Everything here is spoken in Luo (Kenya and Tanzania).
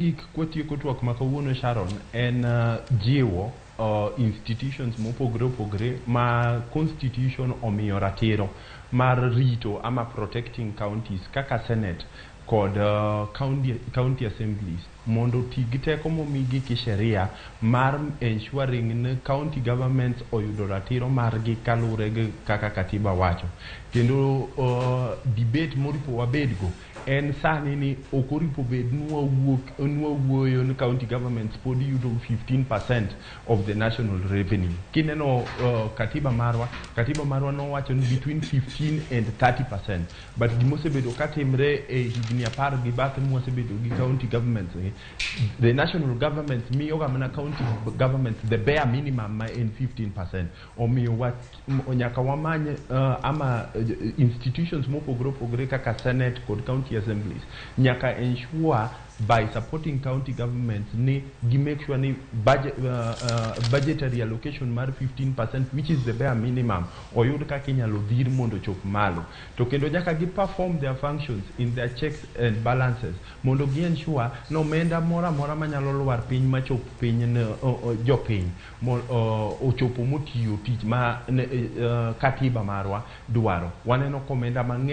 Gik kwatieko twak ma kawuono, Sharon, en jiwo institutions mopogore opogore ma constitution omiyo ratiro mar rito ama protecting counties kaka Senate kod county assemblies mondo oti gi teko momigi kisheria mar ensuring ni county governments oyudo ratiro margi kaluwore gi kaka katiba wacho. Kendo debate moripo wabedgo en sani ni ok oripo bed ni wawuok ni wawuoyo ni county governments pod yudo 15% of the national revenue. Kineno katiba marwa nowacho ni between 15 and 30%, but gimosebedo katimre e higni 10 gi bathe mwasebedo gi county governments ni the national government miyoga mana county governments the bare minimum ma en 15%. Omiyo nyaka wamany ama institutions mopogore opogore kaka Senate kod county assemblies nyaka ensure by supporting county governments ni gi make sure ni budgetary allocation mar 15%, which is the bare minimum, oyud kaka inyalo dhir mondo ochop malo. To kendo nyaka gi perform their functions in their checks and balances mondo gi ensure ni omenda moro amora manyalo lwar piny machop piny ne jopiny ochopo motiyo tich ma ne, katiba marwa dwaro. Waneno komenda mang'eny.